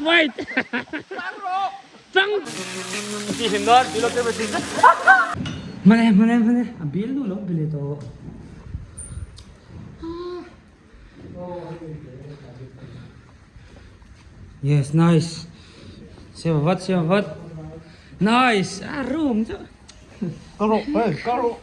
Wait. Tang. Mane mane mane a bil nu lo bile to. Yes, nice. Siam vat, siam vat. Nice. A room chu. Karo, hey, karo.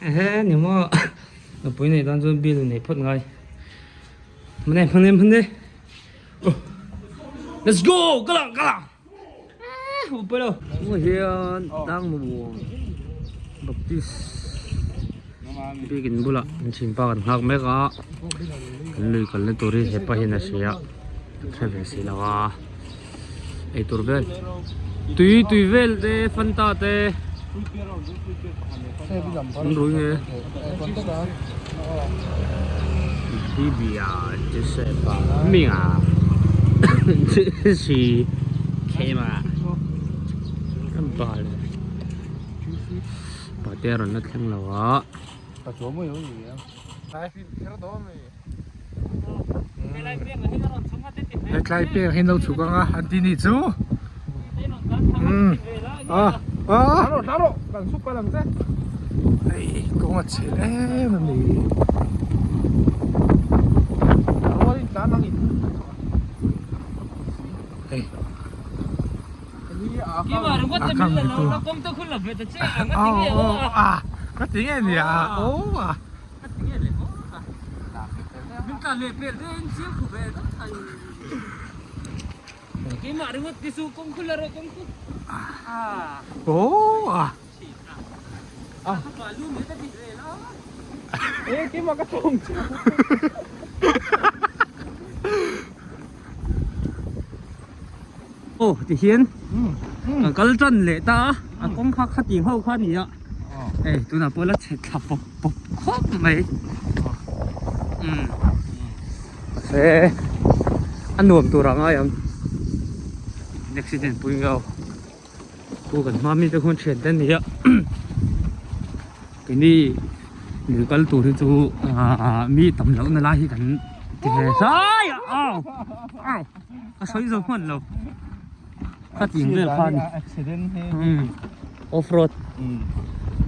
Ehe, ni mo. Nupui nei tan chuan bill nei phawt ngai. Mane, mane, mane. Let's go. Kalang, kalang. Pawh lo. Tunah hian tlang nuam Baptist biakin bulah an chhim pa kan nghak mek a kan lui kalna tur hi hepa hian a hria a kan hre ve si lo a eitur vel tui tui vel te fanta te an rui nge Bibia Joseph a hming a si Khema an pa le pate a rawn la thleng lo a. Hetlai peng hi no chhuk anga an ti nih chu umm a a hei kawng a chhe em a ni hei a kang ni tu aw aw a ka ti nge nia aw a. Aw tihian kan kal tan leh ta a a kawng kha khatih ho kha a ni a. Hei tunah pawh la chhe thla pawp pawp khawp mai umm mahse a nuam tur ah ngai ang accident pui ngau khu kan hma mi te khuan thian te an ni a keini lui kal tur hi chu ahh mi tam loh na lai hi kan ti ve hlai a aw aw a sawi zo hman lo. Kha ting vel khan off road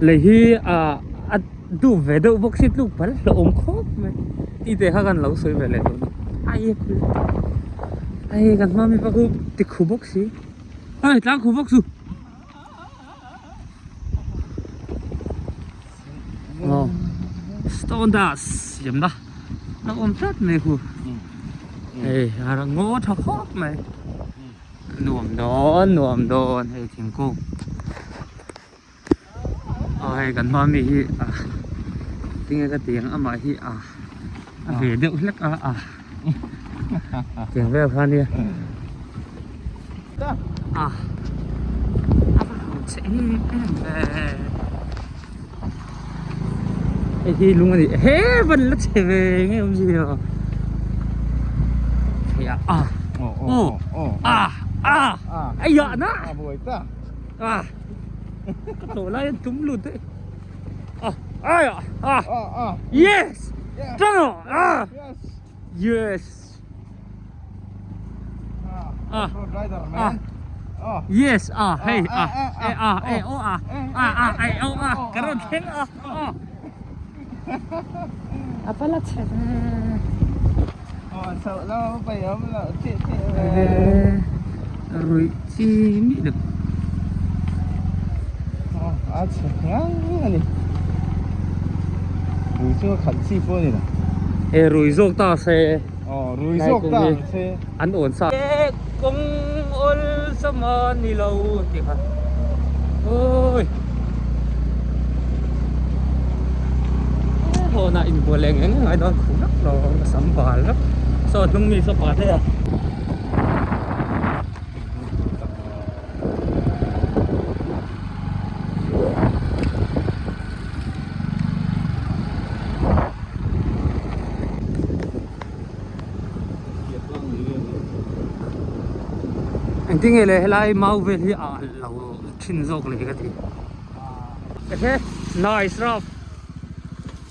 lei hi a duh ve deuh bawk si tluk pal hlauhawm khawp mai tih te kha kan lo sawi ve leh dawn a ni hei kan hma mi pakhat ti khu bawk si hei tlang khu bawk su aw stone dust siam na a awm tlat mai khu hei a ngaw tha khawp mai. Nuam dawn nuam dawn hei thingkung aw hei kan hma mi hi ah tinge ka ti ang amah hi ah a ve deuh hlek a ah tiang vel kha ania ah a va han che em em ve hei hi lung a ni he van la che ve nge awm zia hei a ah aw ah ah a yah na ah ka tlawh lai an tum lut daih ah ai ah ah yes tang ah yes Ah. Ah. Yes, ah, hei, ah, eh, ah, eh, oh, ah, ah, ah, eh, oh, ah, ka rawn thleng a, ah. A pa la chhe ve. Ruih chi mi deuh. A chhe ngang a ni. Rui chu a khalh chi pawh a ni lo. E rui zawk ta se. Aw rui zawk ta ang se. An awn sa. E kawng awl sama ni lo tih kha. Oi. Hawnah inbual eng eng ngai dawn khu vek lo ka sam bal vek. Saw hnung mi saw pa hle a. Engtin nge le helai mau vel hi a alh lo thin zawk le ka ti ehe nice rough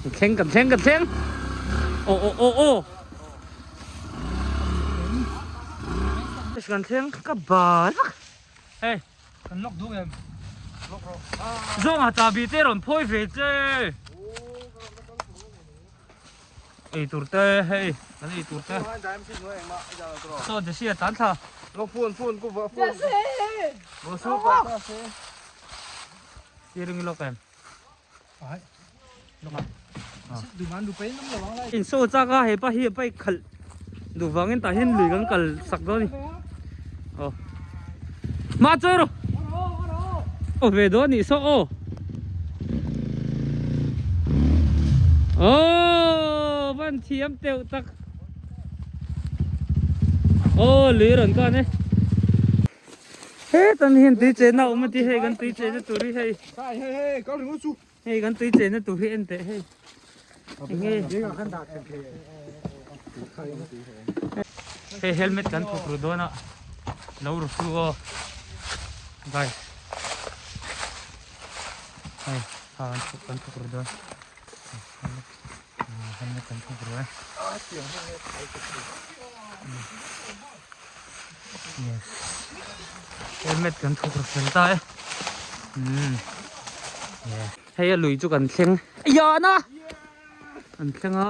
kan thleng kan thleng kan thleng aw aw aw aw. Yes kan thleng ka bal vak. Hei. Kan lock duh em? Lock rawh. Zawnga chahbi te rawn phawi ve che. Ei tur te hei kan ei tur te. Saw Jesse a tlan thla. Lock phone phone ku va phone. Jesse! Bo su pa ta se. Steering i lock em? Ai. Lock a. Duman du pain lam lo ang lai. In saw chak a hepa hi a bike khalh duh vangin tah hian lui kan kal sak dawn a ni. Aw. Mah chawi rawh. Aw ve dawn anih saw aw. Aw van thiam teuh tak. Aw lui rawn kan e. Hetan hian tui chenna a awm a ti hei kan tui chenna tur hi hei. Hei kan tui chenna tur hi en teh hei. Enge hei helmet kan thawk ru dawn a lo ru su aw guys hei ha kan thawk kan thawk ru dawn helmet kan thawk ru e yes helmet kan thawk ru fel ta e yes hei a lui chu kan thleng Yana! An thleng a,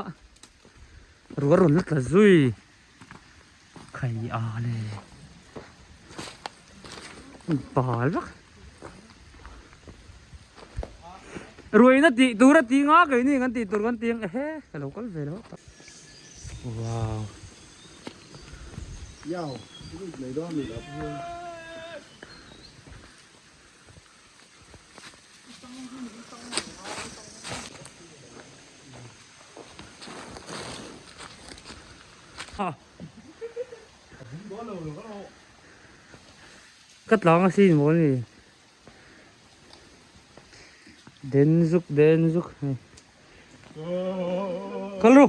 ruah rawn la tla zui. Khai a le. Bal vak. Ruaina tih tur a tih nga keini kan tih tur kan ti ang ehe ka lo kal ve lo. Wow. Yao, nei dawn ni lo. Ka tlang a sin maw ni den zuk den zuk hei kal ru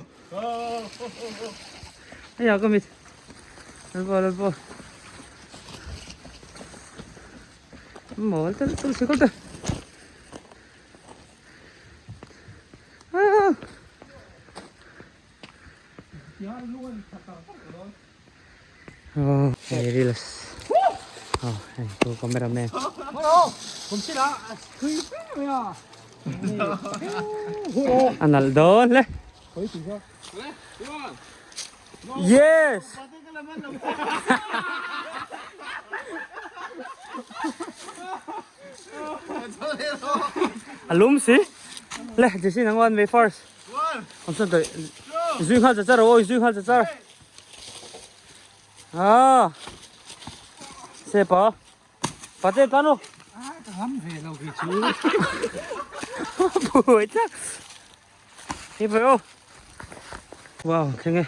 hei ah ka mit lalpa lalpa Mawl telh telh si kawt e. Oh, hei reels. Oh, hei tu cameraman. A nalh dawn hle. Yes! A lum si. Le, Jesse nang one may first. Ang saan tayo? Zui nghal char oi, zui nghal char. Ah. Se pa. Pate tano. Ah, ka ngam ve lo ki chu. Bui tak. Hi bro. Wow, thleng e.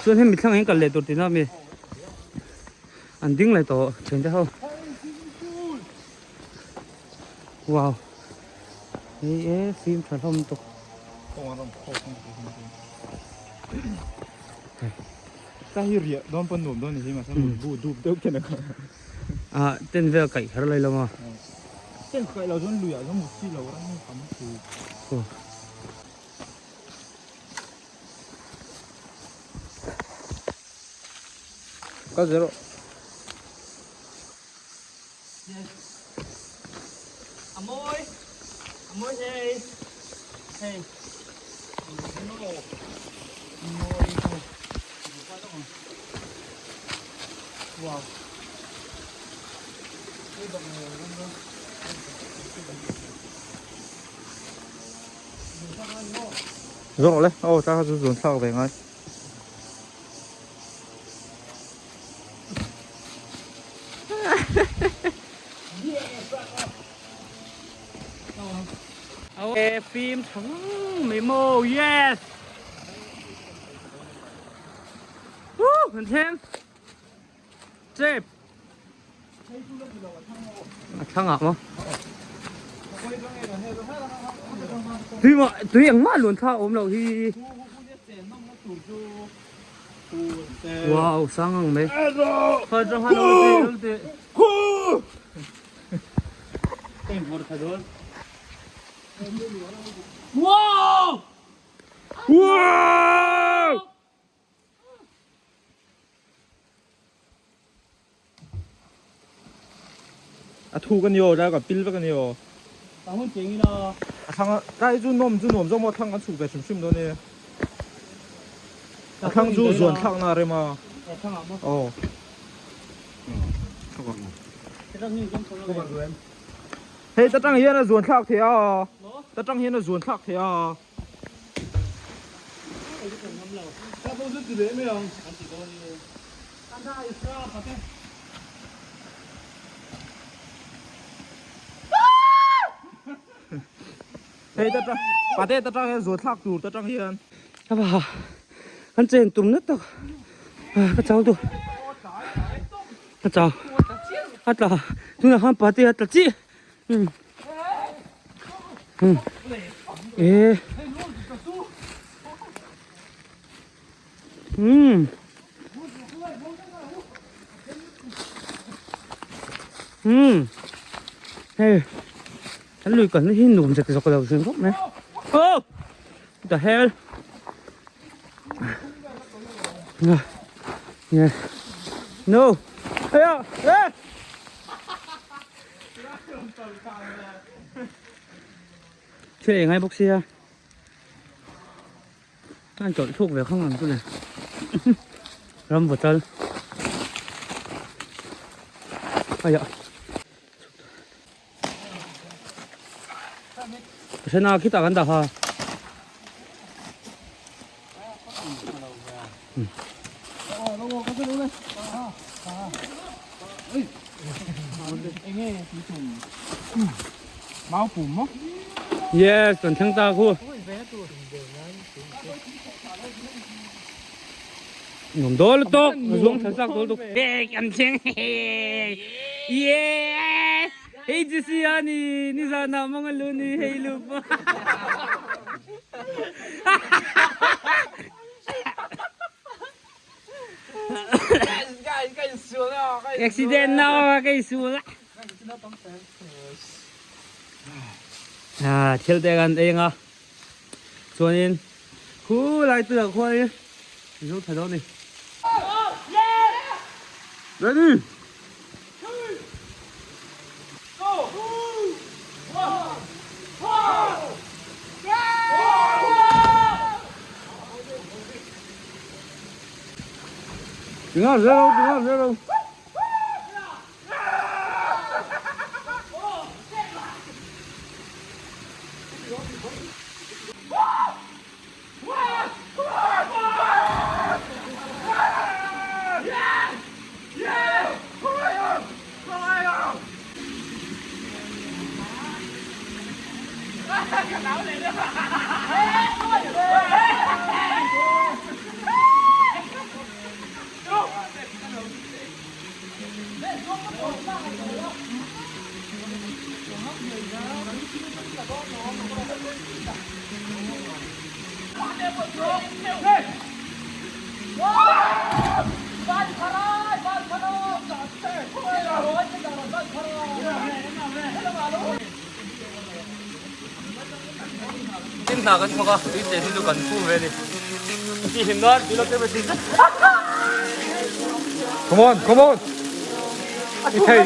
Chuan hemi thlang hian kal leh tur tihna ami an ding leh tawh thiante ho. Wow. Hei e fim tha hlawm tuk. Ta hi riah dawn pawn nuam dawn ni hi mahse mut bu dup deuh khian a Ah ten vel kaih kher lai lo maw? Ten kaih lo chuan lui ah chuan mut chi lo ram tam thu. Aw. Ka zero. Yes. Amoy. Amoy hey. Hey. Amoy. Wow. Zawk le, aw ta kha chu zun thlak ve ngai. Aw phim thang mai maw yes. Woo, kan thleng. Chep. A thlang ah maw? Tui maw tui engmah luan thla awm loh hi. Wow sang ang mai. Kha chang han lo ti lo ti. Wow! Wow! A thuk a ni aw, tlai kan pil vek a ni aw. A thlang a, tlai chu nawm chu nuam zawk maw a thlang kan chhuk ve hrim hrim dawn e. A thlang chu zuan thlakna a rem a. Aw. Hei ta tang hian a zuan thlak thei a, ta tang hian a zuan thlak thei a. Hei ta tang pate ta tang hian zuan thlak tur ta tang hian. Ava kan chen tum na tak ka chau tu ka chau a tla tunah khan pate a tla chiah. E um um hei kan lui kalna hi nuam zek zawk lo zing khawp mai oh what the hell yeah no aya eh Thil ei ngai bawk sia a an chawlh chhuak ve khang ang chu le ram vatal aiah Pasena khitah kan dah ha. Yes, kan thleng ta khu. Nuam dawl lutuk, zuang thla chak dawl lutuk. Hey, kan thleng. Yeah! Hei chu si a ni, ni zanah mawng a lu ni hei lu pawh. Accident na awm a ka insual a. Ah, thil te kan ei anga. Chuanin khu lai tuiah khuanin zo tha dawn a ni. Ready? Tinga zero, tinga zero. Tin hna kan thawk a, tui chen hi chu kan phu ve a ni. Tih hlim nan tui lo te pawh Come on, come on. I thei.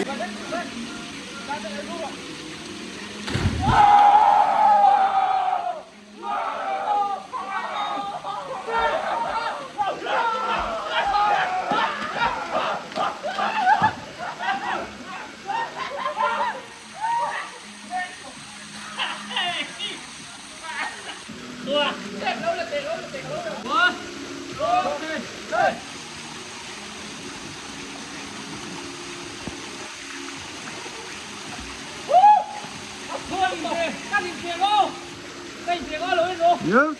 Yes.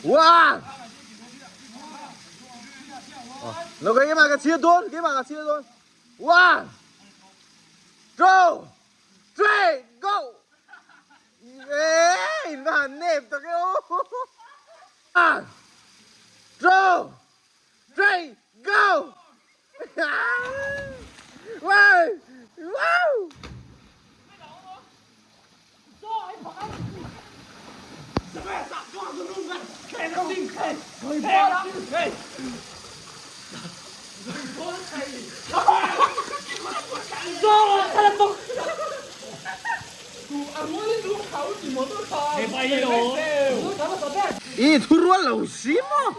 One. Lo keimah ka chhiar dawn, keimah ka chhiar dawn. One, two, three, go! Eee, in va han nep tak e aw. One, two, three, go! Wow! Wow! I thu rual lo si maw?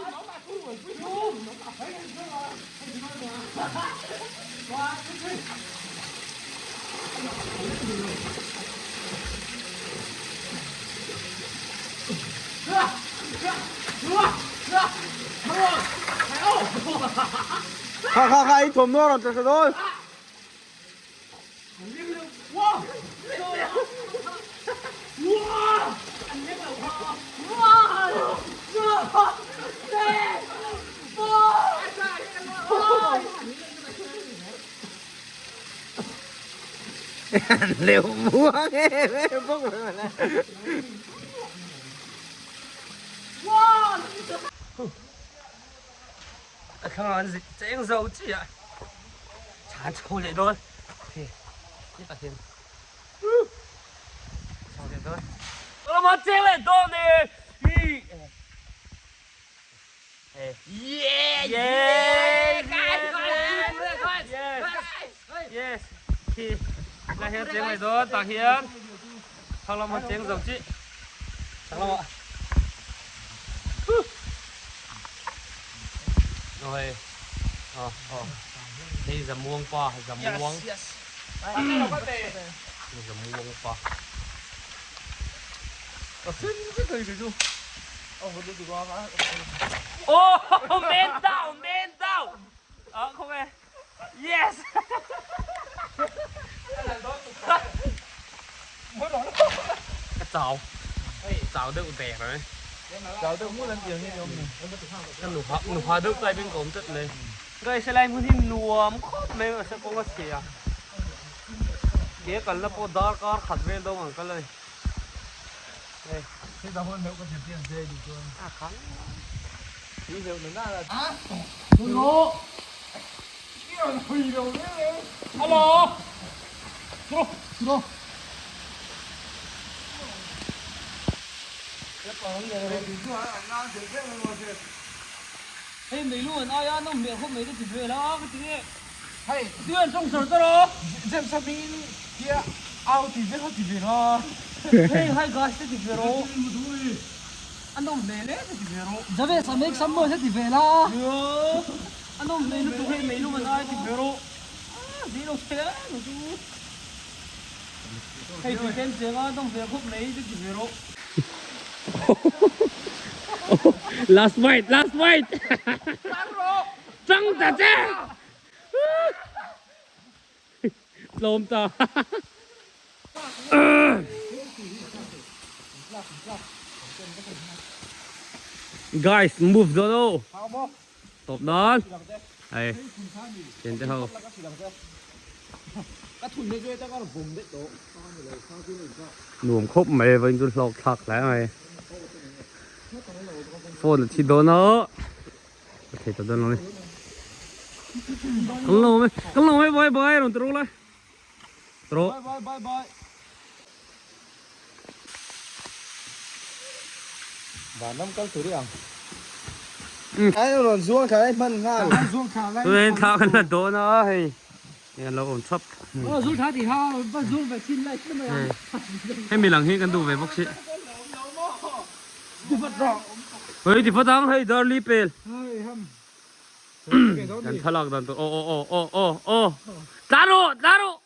Kha kha kha i thawmhnaw rawn tla hra dawn. Leu muang em em bawk mai mawle. A thlang an zit cheng zo chiah chhan chho leh dawn hei hetah hian chho leh dawn lama cheng leh dawn e hi yes yes khi lai hian cheng leh dawn tah hian thlang lama cheng zo chi thlang lamah Rồi. Ờ ờ. Đây là muông pa, là muông. Đây là muông pa. Oh, man down, man down. Ờ không nghe. Yes. Ka chau. Chau deuh der mai. Chau deuh ngut an tiang hi ni awm ni. Ka nuha nuha deuh tlai beng ka awm tlat mai. Guys helai hmun hi nuam khawp mai mahse kawng a chhia. Ke kalna pawh darkar khat vel dawng ang kal a ni. Hei. Heta hun deuh ka zirtir ang che tih chuan. A khang. Tui deuh na na. Hei meilu an aia nawm hmel khawp mai ka ti ve la ka ti nge. Hei tui an tawng char char a. James a hmingin tia au ti ve kha ti ve la. Hei hi guys te ti ve rawh. A nawm hmel e te ti ve rawh. James a make some noise te ti ve la. A nawm hmel lutuk hei meilu an aia ti ve rawh. Zih lo che lo chu. Hei tui tlem cheng a nawm hmel khawp mai te ti ve rawh. Last fight, last fight. Chang ta che. Tlawm ta. Guys, move dawn o. Tawp nan. Hei. Thian te ho. Nuam khawp mai vawiin chu hlawk thlak hle mai. Phone a thi dawn a. Ka thei ta dawn lo ni. Kan lo mai, kan lo mai bye bye rawn ti rawh lai. Rawh. Bye bye bye bye. Vanram kal tur i ang. Ai rawn zuang thla lai hman nghal. Zuang thla lai. Tuin thla kan la dawn a hei. Hei an lo awm thap. Aw zuang thla ti ha va zuang ve chin lai tlat mai ang. Hei mi lang hi kan duh ve bawk si. Hei ti vat ang hei darli pel. Kan thlalak dan tur aw aw aw aw aw aw. Tla rawh tla rawh.